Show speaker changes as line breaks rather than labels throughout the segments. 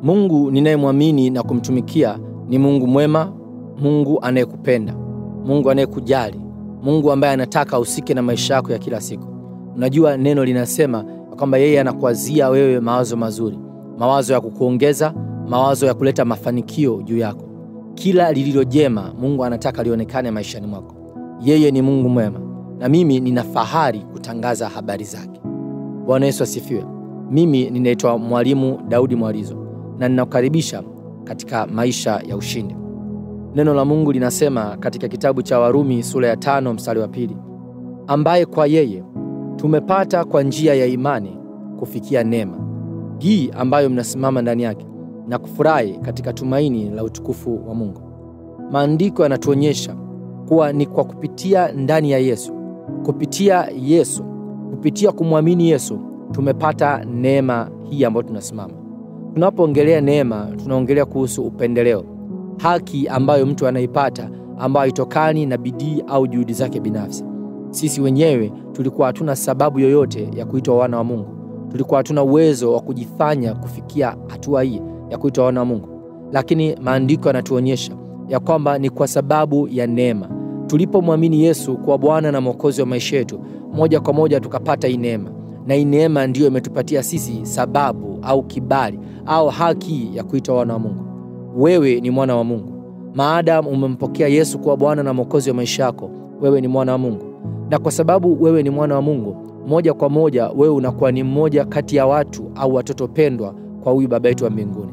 Mungu ninayemwamini na kumtumikia ni Mungu mwema, Mungu anayekupenda, Mungu anayekujali, Mungu ambaye anataka usike na maisha yako ya kila siku. Unajua neno linasema kwamba yeye anakuazia wewe mawazo mazuri, mawazo ya kukuongeza, mawazo ya kuleta mafanikio juu yako. Kila lililo jema Mungu anataka lionekane maishani mwako. Yeye ni Mungu mwema na mimi nina fahari kutangaza habari zake. Bwana Yesu asifiwe. Mimi ninaitwa Mwalimu Daudi Mwalizo na ninakukaribisha katika maisha ya ushindi. Neno la Mungu linasema katika kitabu cha Warumi sura ya 5 mstari wa 2, ambaye kwa yeye tumepata kwa njia ya imani kufikia neema hii ambayo mnasimama ndani yake na kufurahi katika tumaini la utukufu wa Mungu. Maandiko yanatuonyesha kuwa ni kwa kupitia ndani ya Yesu, kupitia Yesu, kupitia kumwamini Yesu tumepata neema hii ambayo tunasimama. Tunapoongelea neema, tunaongelea kuhusu upendeleo, haki ambayo mtu anaipata ambayo haitokani na bidii au juhudi zake binafsi. Sisi wenyewe tulikuwa hatuna sababu yoyote ya kuitwa wana wa Mungu. Tulikuwa hatuna uwezo wa kujifanya kufikia hatua hii ya kuitwa wana wa Mungu. Lakini maandiko yanatuonyesha ya kwamba ni kwa sababu ya neema. Tulipomwamini Yesu kuwa Bwana na Mwokozi wa maisha yetu, moja kwa moja tukapata hii neema. Na hii neema ndiyo imetupatia sisi sababu au kibali au haki ya kuitwa wana wa Mungu. Wewe ni mwana wa Mungu. Maadamu umempokea Yesu kuwa Bwana na Mwokozi wa maisha yako, wewe ni mwana wa Mungu. Na kwa sababu wewe ni mwana wa Mungu, moja kwa moja wewe unakuwa ni mmoja kati ya watu au watoto pendwa kwa huyu Baba yetu wa mbinguni.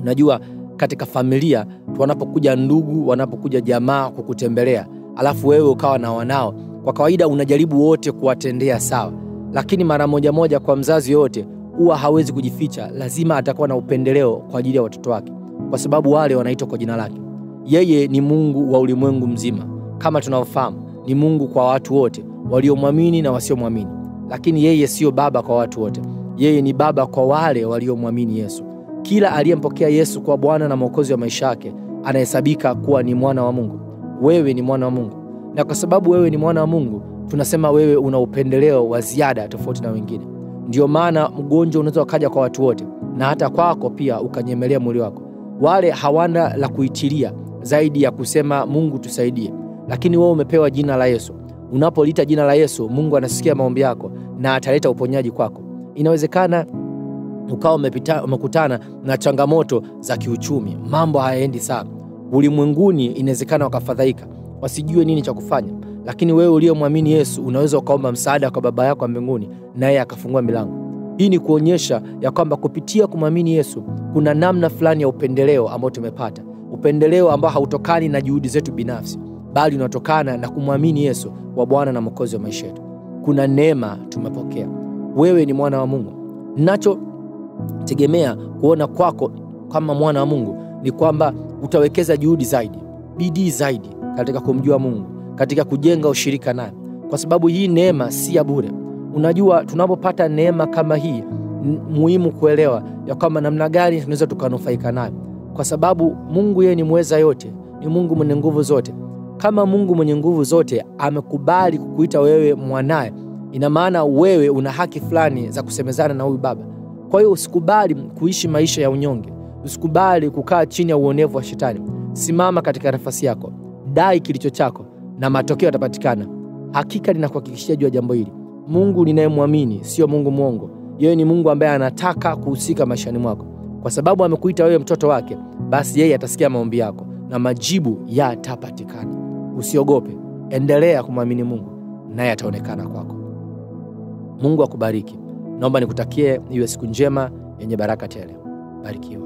Unajua katika familia wanapokuja ndugu, wanapokuja jamaa kukutembelea, alafu wewe ukawa na wanao, kwa kawaida unajaribu wote kuwatendea sawa. Lakini mara moja moja kwa mzazi yote huwa hawezi kujificha, lazima atakuwa na upendeleo kwa ajili ya watoto wake, kwa sababu wale wanaitwa kwa jina lake. Yeye ni Mungu wa ulimwengu mzima. Kama tunavyofahamu, ni Mungu kwa watu wote, waliomwamini na wasiomwamini. Lakini yeye sio baba kwa watu wote. Yeye ni baba kwa wale waliomwamini Yesu. Kila aliyempokea Yesu kwa Bwana na Mwokozi wa maisha yake anahesabika kuwa ni mwana wa Mungu. Wewe ni mwana wa Mungu. Na kwa sababu wewe ni mwana wa Mungu, tunasema wewe una upendeleo wa ziada tofauti na wengine. Ndio maana mgonjwa unaweza ukaja kwa watu wote na hata kwako pia ukanyemelea mwili wako. Wale hawana la kuitilia zaidi ya kusema Mungu tusaidie. Lakini wewe umepewa jina la Yesu. Unapolita jina la Yesu, Mungu anasikia maombi yako na ataleta uponyaji kwako. Inawezekana ukawa umekutana na changamoto za kiuchumi, mambo hayaendi sawa. Ulimwenguni inawezekana wakafadhaika, wasijue nini cha kufanya. Lakini wewe uliyemwamini Yesu unaweza ukaomba msaada kwa Baba yako wa mbinguni naye akafungua milango. Hii ni kuonyesha ya kwamba kupitia kumwamini Yesu kuna namna fulani ya upendeleo ambao tumepata. Upendeleo ambao hautokani na juhudi zetu binafsi, bali unatokana na kumwamini Yesu wa Bwana na Mwokozi wa maisha yetu. Kuna neema tumepokea. Wewe ni mwana wa Mungu. Nacho tegemea kuona kwako kama mwana wa Mungu ni kwamba utawekeza juhudi zaidi, bidii zaidi katika kumjua Mungu, katika kujenga ushirika naye, kwa sababu hii neema si ya bure. Unajua tunapopata neema kama hii, muhimu kuelewa ya kwamba namna gani tunaweza tukanufaika nayo, kwa sababu Mungu yeye ni mweza yote, ni Mungu mwenye nguvu zote. Kama Mungu mwenye nguvu zote amekubali kukuita wewe mwanae, ina maana wewe una haki fulani za kusemezana na huyu Baba. Kwa hiyo usikubali kuishi maisha ya unyonge, usikubali kukaa chini ya uonevu wa shetani. Simama katika nafasi yako, dai kilicho chako na matokeo yatapatikana. Hakika ninakuhakikishia juu ya jambo hili, Mungu ninayemwamini sio Mungu mwongo. Yeye ni Mungu ambaye anataka kuhusika maishani mwako. Kwa sababu amekuita wewe mtoto wake, basi yeye atasikia maombi yako na majibu yatapatikana. Usiogope, endelea kumwamini Mungu naye ataonekana kwako. Mungu akubariki. Naomba nikutakie iwe siku njema yenye baraka tele. Barikiwa.